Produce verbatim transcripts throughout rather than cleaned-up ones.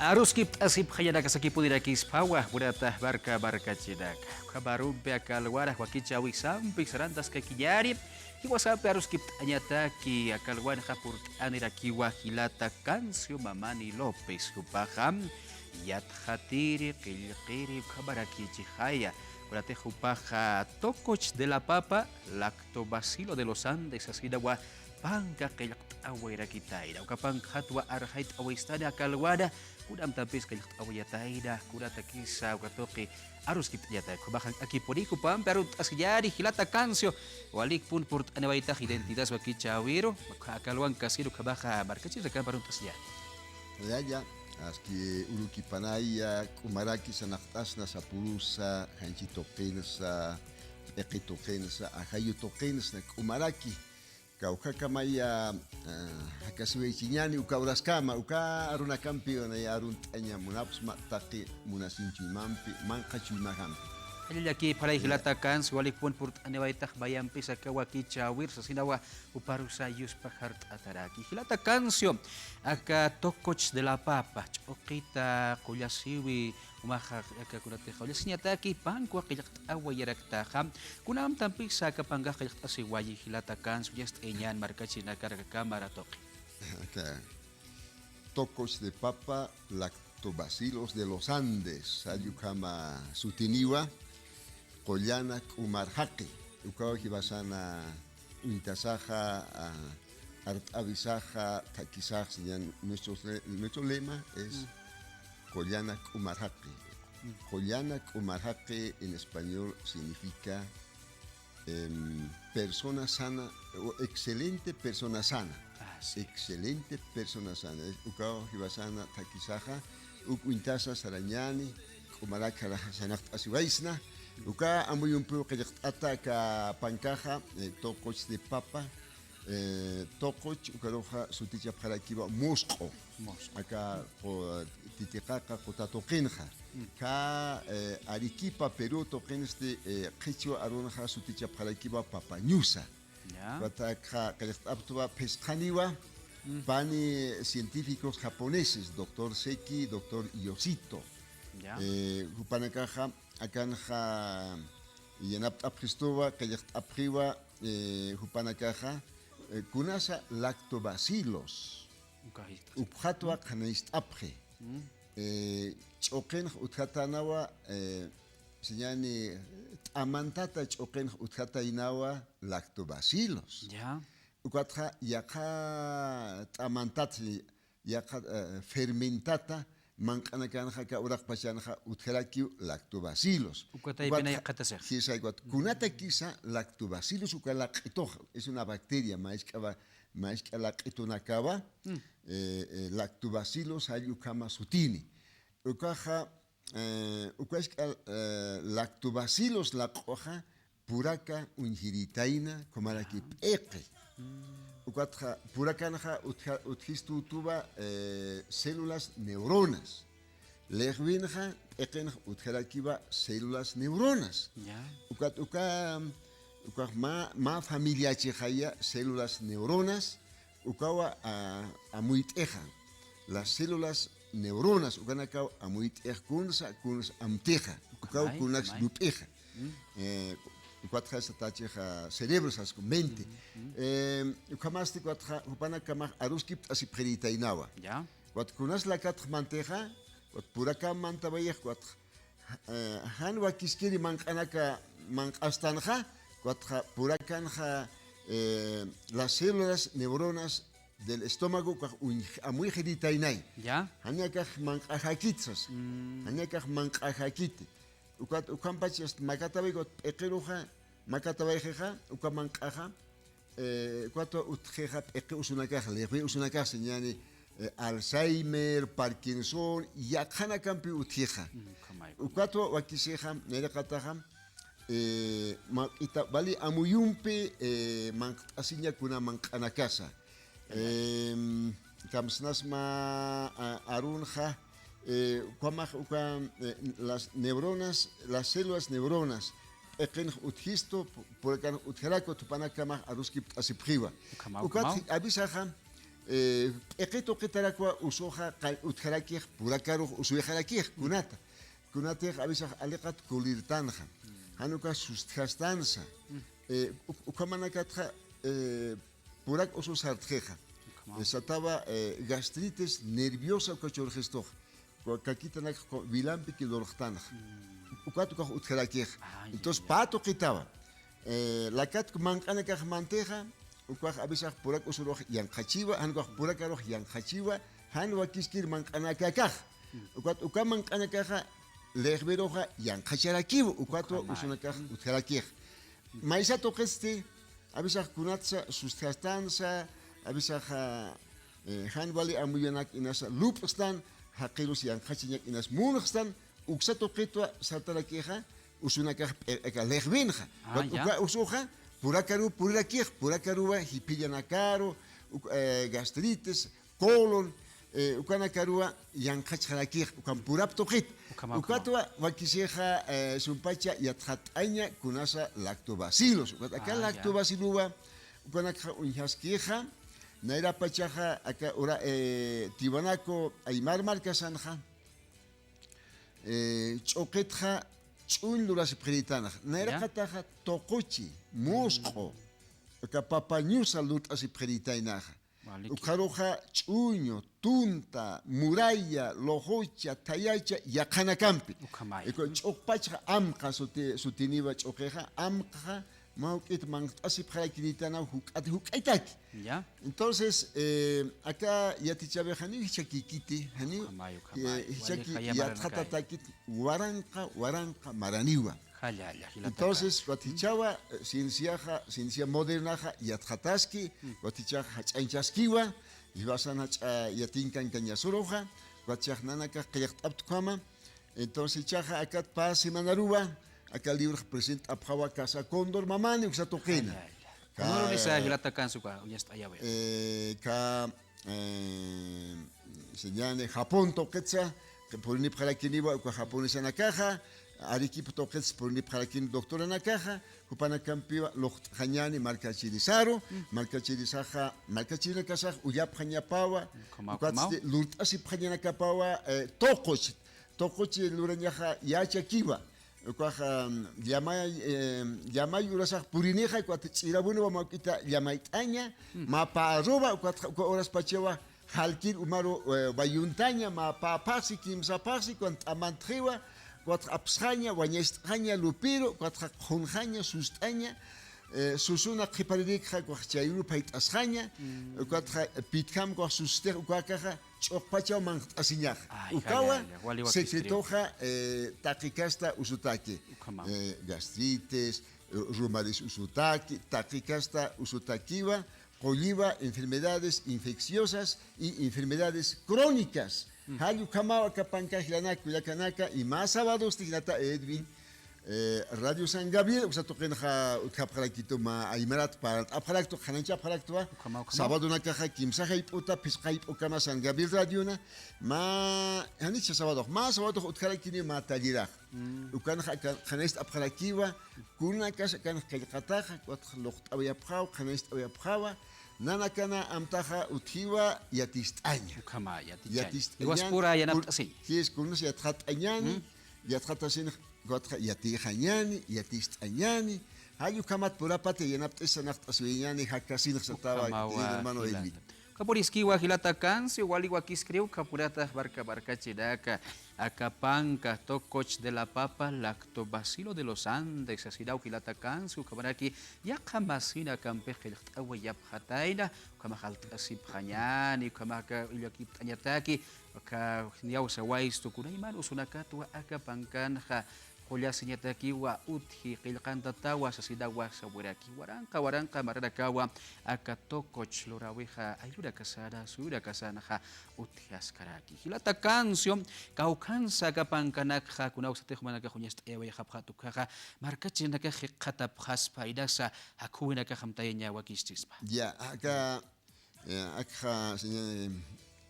Aruskipt'asipxañanakasaki pudirakisphawa, munata marka markachirinaka. Ukham arumpi aka alwana wakichäwisampi sarantaskakiñäni, jiwasampi aruskipt'añataki aka alwanxa purt'anirakiwa jilata Cancio Mamani López, jupaxa yatxatiri, qillqiri, ukhamarakichixaya. Kunatix jupaxa tococh de la papa, lactobacilo de los Andes, sasinawa panka qillqt'awayirakitayna. Uka pankxatwa arxayt'awayistani aka alwana, kunamtampis qillqt'awayatayna, kunatakisa uka tuqi aruskipt'añataki. Jupaxa akipuni jupampi arunt'asiñäni, jilata Cancio, walikpun purt'aniwaytax identidad wakichäwiru, aka alwan kasir ukhamaxa markachirinakampi arunt'asiñäni. Yaya, aski urukipanaya, k'umaraki sanaqt'asna sapurusa, janchi tuqinsa, p'iqi tuqinsa, ajayu tuqinsa, k'umaraki. Kawkhakamaya, ah, jakasiwaychiñäni uka uraskama, uka arunakampiw nay arunt'añ munapxsma taqi munasin chuymampi, manqha chuymajampi. Jallallakipxaray jilata Cancio, walikpun purt'aniwaytax mayampis aka wakichäwir, sasinawa juparusa yuspajart'ataraki. Jilata Cancio, aka tococh de la papa, ch'uqita qullasiwi, jumaxa aka kunatixa qullasiñataki, pankwa qillqt'awayaraktaxa. Kunamtampisa aka pankax qillqt'asiwayi jilata Cancio, uñast'ayañän markachirinakar aka cámara tuqi. Aka tococh de papa, lactobacilos de los Andes, salla ukhama sutiniwa, qullana k'umar jaqi, ukaw jiwasana uñtasaxa, ah, art'awisaxa, thakisaxa, señal, nuestro le-, nuestro lema es qullana k'umar jaqi. Qullana k'umar jaqi en español significa, em, persona sana o excelente persona sana. Ah, sí. Excelente persona sana. Es, ukaw jiwasana thakisaxa, uk uñtasa sarañäni, k'umarak jara sanaqt'asiwaysna. Uka amuyumpiw qillqt'ata aka pankaxa, eh, tococh de papa, eh, tococh, ukaruxa sutichapxarakiwa musq'u. Musq'u. Aka qu-, titiqaqa quta tuqinxa. Ka, eh, Arequipa, Perú tuqinsti, eh, qhichwa arunxa sutichapxarakiwa papañusa. Ya. Ukatakxa qillqt'apxtwa phisqaniwa, pani científicos japoneses, doctor Seki, doctor Yosito. Ya. Eh, jupanakaxa, akanxa yanapt'apxistuwa, qillqt'apxiwa, eh, jupanakaxa, eh, kunasa lactobacilos. Ukxatwa qhanañcht'apxi. Eh, ch'uqinx utjatänawa, eh, señani, t'amantata ch'uqinx utjataynawa lactobacilos. Ya. Ukatxa yaqha t'amantata, yaqha, eh, fermentata manq'anakanxa aka uraqpachanxa utjarakiw lactobacilos. Ukataypina yaqhatasix. Jisa, ukat kunatakisa lactobacilos uka laq'itux, es una bacteria, mask'a ba-, mask'a laq'itunakawa, eh, eh, lactobacilos jall ukhama sutini. Ukaxa, eh, ukask'a, eh, lactobacilos laq'uxa puraka uñjiritayna, ukhamaraki p'iqi. Ukatxa purakanxa utja-, utjistutuwa, eh, células neuronas. Lixwinxa p'iqinx utjarakiwa células neuronas. Ya. Ukat uka, ukax mä, mä familiachixaya células neuronas, ukawa, a, amuyt'ixa. Las células neuronas, ukanakaw amuyt'ix kunsa, kunsa amtixa. Ukaw kunaks llup'ixa. Eh, ukatxa satachixa cerebro, sasku mente. Eh, ukhamasti ukatxa jupanakamax aruskipt'asipxirïtaynawa. Ya. Ukat kunas lakatx mantixa, ukat purakan mantawayix, ukat, eh, jan wakiskiri manq'anaka manq'astanxa, ukatxa purakanxa, eh, las células neuronas del estómago ukax uñ-, amuyxiritaynay. Ya. Janiakax manq'axakit sas. Janiakax manq'axakiti. Ukat ukhampach makataway ukat p'iqiruxa, makatawayxixa, uka manq'axa, eh, ukatwa utjixa p'iqi usunakax, lixwi usunakax, señani, eh, Alzheimer, Parkinson, yaqhanakampi utjixa. Ukatwa wakisixa, nayraqataxa, eh, ma-, ita-, wali amuyumpi, eh, manq't'asiña kuna manq'anakasa. Em, kamsnasma, a-, arunxa, eh, ukhamax uka, eh, las neuronas, las células neuronas, p'iqinx utjistu, pu-, purakanx utjaraku, jupanakamax aruskipt'asipxiwa. Ukat avisaxa, eh, p'iqi tuqitarakwa usuxa qall-, utjarakix, purakarux usuyxarakix, kunata. Kunatix awisax aliqat kulirtanxa. Jan ukax sustjastansa. Eh, uk-, ukhamanakatxa, eh, purak usu sartxixa. Ukhama. Eh, satawa, eh, gastritis nerviosa uka churxistux. Ku-, kakitanak ku-, wilampi kilurxtanxa. Ukat ukax utjarakix. Ah, ya, ya. Entonces, pä tuqitawa. Eh, lakat manq'anakax mantixa, ukax awisax purak usurux yanqhachiwa, jan ukax purakarux yanqhachiwa, jan wakiskir manq'anakakax. Ukat uka manq'anakaxa, lixwiruxa yanqhacharakiwa, ukatwa usunakax utjarakix. Maysa tuqitsti, awisax kunatsa sustjastansa, awisaxa, eh, jan wali amuyunak inasa lup'stan, jaqirus yanqhachañak inas munxstan, uksa tuqitwa sartarakixa, usunakax p'irq'aka lixwinxa. Ah, ya. Uka usuxa, purakaru purirakix, purakaruwa jiphirinakaru, uk-, eh, gastritis, colon, eh, ukanakaruwa yanqhachxarakix, ukan purap tuqit. Ukhama, ukhama. Ukatwa wakisixa, eh, sumpacha yatxat'aña kunasa lactobacillus. Ukat aka, ah, ya, lactobaciluwa, ukanakxa uñjaskixa, nayrapachaxa aka ura, eh, Tiwanaku aymar markasanxa, eh, ch'uqitxa ch'uñ lurasipxiritanxa. Ya. Nayraqataxa tuquchi, musq'u, aka papañusa lurt'asipxiritaynaxa. Waliki. Ukxaruxa ch'uñu, tunta, muraya, luxucha, thayacha, yaqhanakampi. Ukhamay. Iku ch'uqpachxa amqa suti-, sutiniwa ch'uqixa, amqxa mä juk'it manqt'asipxarakiritanaw juk'at juk'aytaki. Ya. Entonces, eh, aka yatichäwi janiw jichhakikiti, janiw, ukhamay, ukhamay, eh, jichhaki, wali jaya maranakäy, yatxatatakiti, waranqa, waranqa maraniwa. Jalla, jalla, jilata. Entonces, aka, watichawa, eh, cienciaxa, ciencia modernaxa yatxataski, watichaxa jach'añchaskiwa, jiwasan jach'a yatinkankañasuruxa, watichax nanakax qillqt'apxta ukhama. Entonces, jichhaxa akat pä semanaruwa, aka librox present'apxawa Casa Cóndor Mamani uksa tuqina. Jalla, jalla. Ka, kunürunisa, eh, jilata Kansi, uka uñast'ayäwi. Eh, ka, eh, señane Japón tuqitsa, purinipxarakiniwa, uka japonesanakaxa, Arequipa tuqits purinipxarakini doctoranakaxa, jupanakampiwa luqt'xañäni markachirisaru, markachirisaxa, markachirinakasax ullapxañapawa, ukhama, ukhama, ukatsti lurt'asipxañanakapawa, eh, tuquch, tuquch lurañaxa yächakiwa. Ukax, am, llamay, eh, llamay urasax purinixa, ukat ch'irawinwa mä juk'ita llamayt'aña, mä pä aruwa, ukat uka uraspachawa, jalkir umaru, eh, wayuntaña, mä pä phaxsi, kimsa phaxsi, ukan t'amantxiwa, ukatxa apsxaña, wañacht'xaña lupiru, ukatxa qhunxaña, sust'aña, eh, susuna qhiparirikxa, ukax chayru phayt'asxaña, ukatxa pitjam, ukax sustix, ukakaxa, ch'uqpachaw manqt'asiñaxa. Ay, ukawa, jalla, jalla, wali wakist'iri. Secretoxa, eh, taqi kasta usutaki. Ukhama. Eh, gastritis, eh, rumaris usutaki, taqi kasta usutakiwa, qulliwa, enfermedades infecciosas y enfermedades crónicas. Jall ukhamaw aka pankax jilanaka, kullakanaka, y mä sabadosti jilata Edwin, eh, Radio San Gabriel, uksa tuqinxa utjapxarakitu mä aymarat parlt'apxaraktu, qhananchapxaraktuwa. Ukhama, ukhama. Sabadonakaxa kimsa jayp'uta phisqa jayp'ukama San Gabriel Radiona, mä, janicha sabadox, mä sabadox utjarakini mä tallerax. Ukanxa aka qhanancht'apxarakiwa, kunakas akan qillqataxa, ukatxa luqt'awayapxawa, qhanancht'awayapxawa, nanakana amtaxa utjiwa yatist'aña. Ukhama, yatist'aña. Yatist'aña. Jiwaspura yanapt'asiñ. Kun-, jis, kunas yatxat'añani, yatxatasinx, ukatxa yatixañani, yatist'añani. Jall ukhamat purapati yanapt'isa, naqt'asiwayañani, jakasinx satawa, ukhamawa, querido hermano Elvin. Uka puriskiwa jilata Kansi, wali wakiskiriw, uka puratax marka markachirinaka, aka panka, tococh de la papa, lactobacilo de los Andes, sasiraw jilata Kansi, ukhamaraki yaqha masinakampix qillqt'awayapxatayna, ukhamax alt'asipxañani, ukhamax aka illakipt'añataki, aka niyawsa wayistu kunayman usunakatwa aka pankanxa, qullasiñatakiwa utji qillqantatawa sasinawa sawiraki, waranqa waranqa maranakawa aka tococh luräwixa ayllurakasan, suyurakasanxa utjaskaraki. Jilata Kansi, kawkhansa aka pankanakxa, kunawsatix jumanakax uñast'ayawayxapxäta ukaxa, markachirinakax jikxatapxaspa, inasa jakhuwinakax amtayaña wakistispa. Ya, aka, eh, akxa, señor,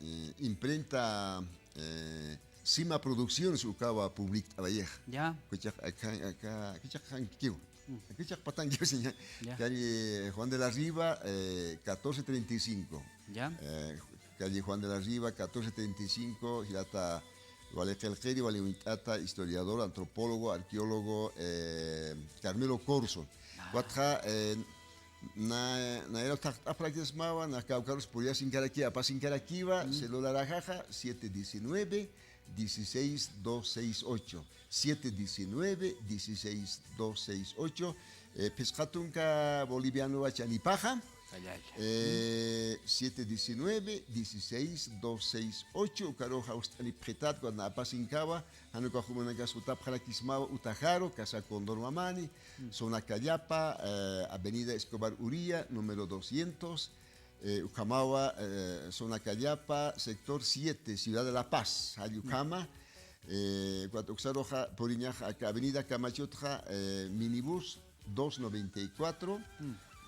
eh, imprenta, eh, Sima Producciones ukawa publict'awayixa. Ya. Kuchax aka, aka, kuchax jankikiw. Mm. Aquí Chaqpatanki, señor. Ya. Calle Juan de la Riva, eh, catorce treinta y cinco. Ya. Eh, calle Juan de la Riva, catorce treinta y cinco, jilata wali qillqiri, wali uñt'ata, historiador, antropólogo, arqueólogo, eh, Carmelo Corzo. Ah. Ukatxa, eh, na, nayra utjaxt'apxarakismawa, na kawkharus puriyasinkaraki, apasinkarakiwa, mm, celularaxaxa, siete diecinueve, dieciséis dos seis ocho, siete diecinueve, dieciséis dos seis ocho, eh, phisqa tunka bolivianowa chanipaxa, eh, siete diecinueve, dieciséis dos seis ocho, ukaruxa ust'anipxitat, kuna apasinkawa, jan ukax jumanakax utapxarakismawa, utajaru, Casa Cóndor Mamani, zona Callapa, eh, Avenida Escobar Uría, número doscientos, eh, ukhamawa, eh, zona Callapa, sector siete, ciudad de La Paz, jall ukhama, eh, ukat uksaruxa puriñaxa aka Avenida Kamachutxa, eh, minibús dos noventa y cuatro,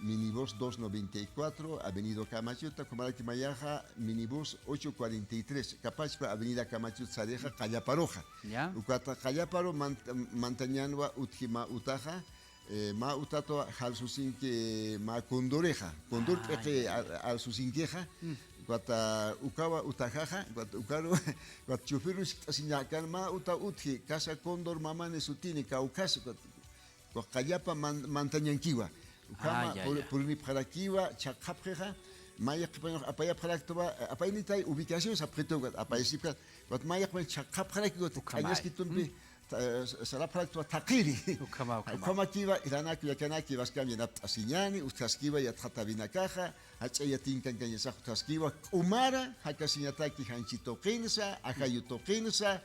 minibús dos noventa y cuatro, Avenida Kamachuta, ukhamaraki mayaxa, minibús ocho cuarenta y tres, kapachpa Avenida Kamachut sarixa, qallaparuxa. Ya. Ukat qallaparu mant-, mantañanwa utji mä utaxa, eh, mä utatwa jalsusinki mä Condorixa. Condor p'iqi al-, alsusinkixa. Ukat ukawa utajaxa, ukat ukaru, ukat choferun sikt'asiñakan mä uta utji, Casa Cóndor Mamani sutini, kawkhas, ukat, ukat qallapa man-, mantañankiwa. Ukhama pur-, purinipxarakiwa, chhaqxapxixa, mä yaqhipanix apayapxaraktwa, apaynitay ubicación sapxitu, ukat apayasipxat, ukat mä yaqhipan chhaqxapxaraki, ukat q'añaskitumpi, ta-, sarapxaraktwa thaqhiri. Ukhama, ukhama. Ukhamakiwa, iranaku, yakanaki, jiwaskam yanapt'asiñani, utjaskiwa yatxatawinakaxa, jach'a yatinkankañasax utjaskiwa, k'umara jakasiñataki janchi tuqinsa, ajayu tuqinsa,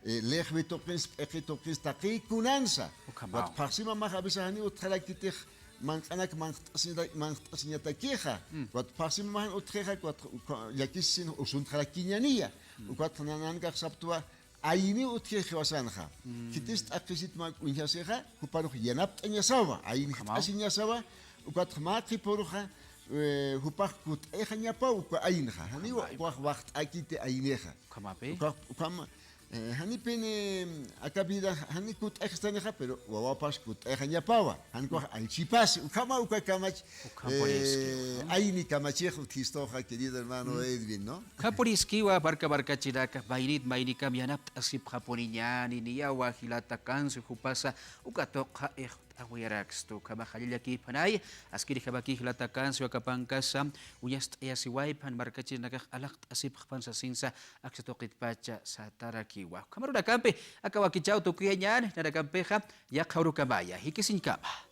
eh, liqwi tuqinsa, p'iqi tuqinsa, taqi kunansa. Ukhamaw. Ukat phaxsi mamax a veces janiw utjarakitix, manq'anak manq't'asiñata-, manq't'asiñatakixa. Ukat phaxsi mamax jan utjixa, ukat, uka-, llakisin usuntxarakiñaniya. Ukat nanakax saptwa, ayniw utjix jiwasanxa. Khitis t'aqhisit mä uñjasixa, juparux yanapt'añasawa, aynjt'asiñasawa, ukat mä qhipuruxa, eh, jupax kutt'ayxañapaw uka aynxa. Janiw ukax waxt'akiti aynixa. Ukhamapi. Ukax, ukham, eh, janipini aka vida, jani kutt'ayxistanixa, pero wawapas kutt'ayxañapawa. Jan ukax allchipasi, ukhama uka kamach, ukham puriski, eh, ukham. Ayni kamachix utjistuxa, querido hermano Edwin, ¿no? Ukham puriskiwa, marka markachirinaka, maynit maynikam yanapt'asipxapuniñäni, niyawa jilata Cancio jupasa, uka tuqi ixt'awayarakstu, ukhamax jallallakipxanay, askirjamaki jilata Cancio akapankasa, uñast'ayasiwaypxan markachirinakax alaqt'asipxpan sasinsa, aksa tuqitpacha satarakiwa. Ukham arunakampi, aka wakichäw tukuyañäni, nanakampixa, yaqha urukamaya, jikisiñkama.